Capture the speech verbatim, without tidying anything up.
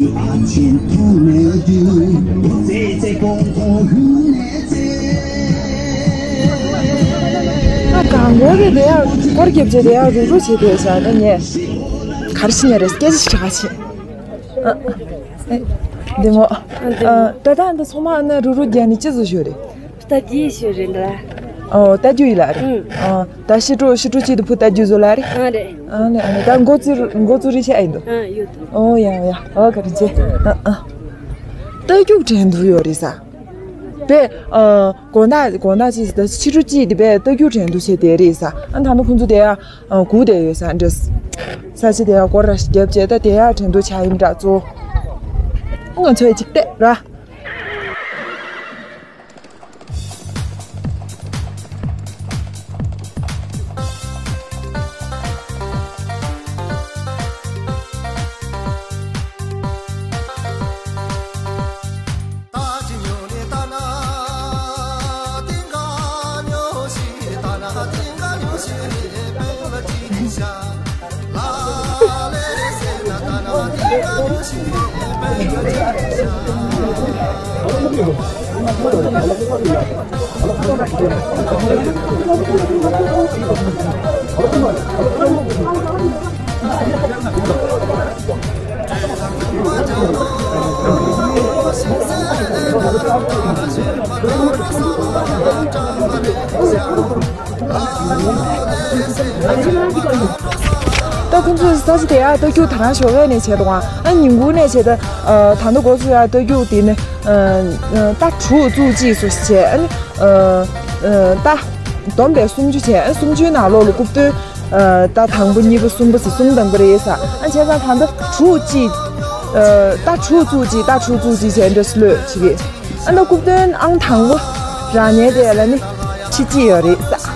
ཨ་གང་གོ་རེ་རེ་ཡ་སྐོར་རྒྱབ་ཅེས་རེ་ཡ་རུ་རུ་བྱེད་དེ་ས་ན་ངས་གར་ཕྱིན་ཡ་རེ་སྐད་ཆ་ཧྲ་ཆེ། ཨ་ཨེ་འདི་མོ། ཨ་ད་ལྟ་འདི་ཚང་མ་ཨ་ན་རུ་རུ་རྒྱ་ནི་ཅི་བཟོ་ཞོ་རེད། ལྟ་རྒྱུ་ཞིག་རེད་འདྲ། ཨོ་ལྟ་རྒྱུ་ཡིན་ལ་རེད། ཨང་། ཨ་ད་ཕྱི་དྲོ་ཕྱི་དྲོ་གཅིག་ཏུ་བུ་ལྟ་རྒྱུ་བཟོ་ལ་རེད། ཨང་རེད། ཨ་ནི་ཨ་ནི་ད་འགོ་ཚུགས་འགོ་ཚུགས་རེ་ཆེ་ཨེ་འདུག་ཨང་ཡོད་དོ། ཨོ་ཡ་ཡ་ཨོ་ག་རེ་ཆེ། ཨ་ཨ་རྟ་རྒྱུག་དྲན་འདུག་ཡོད་རེད་ས། པས་ཨ་དགོང་དག་དགོང་དག་ཅིག་ད་ཕྱི་དྲོ་གཅིག་དེ་པས་རྟ་རྒྱུག་དྲན་འདུག་བྱས་དེ་རེད་ས། ཨ་ད་ནི་ཁོང་ཚོ་དེ་ཡ་སྒུག་བསྡད་ཡོད་ས་འདྲ། ས་ཆ་དེ་ཡ་སྐོར་ར་རྒྱབ་བྱས་ད་དེ་ཡ་དྲན་འདུག་ཆ་ཡིན་འདྲ་ཚོ། ང་ཚོའི་ཅིག་བལྟས་ར། ད་ཁོང་ཚོས་ས་ཆ་དེ་ཡང་རྟ་རྒྱུག་ད་རང་ཞོགས་ཀས་ནས་བྱས་འདུག་ཨ་ཉིན་གུང་ནས་བྱས་ད་ད་ལྟ་འགོ་ཚུགས་ཡ་རྟ་རྒྱུག་དེ་ནི་ད་དྲུག་བཅུ་གཅིག་སོ་བྱས་ཨ་ནི་ད་བསྡོམས་པས་སུམ་ཅུ་བྱས་ཨ་སུམ་ཅུའི་ནང་ལོགས་ལ་རྐུབ་སྟོན་ད་དང་པོ་གཉིས་པ་གསུམ་པ་ཟེར་གསུམ་དང་པོ་རེད་ས། ཨ་བྱས་ཙང་ད་ལྟ་དྲུག་གཅིག་ད་དྲུག་བཅུ་གཅིག་ད་དྲུག་བཅུ་གཅིག་བྱས་འདྲ་སློད་བྱེད་ཀྱི། ཨ་ནི་རྐུབ་སྟོན་ཨང་དང་པོ་རང་ཉིད་དེ་ལ་ནི་ཁྲི་གཅིག་ཡོད་རེད་ས།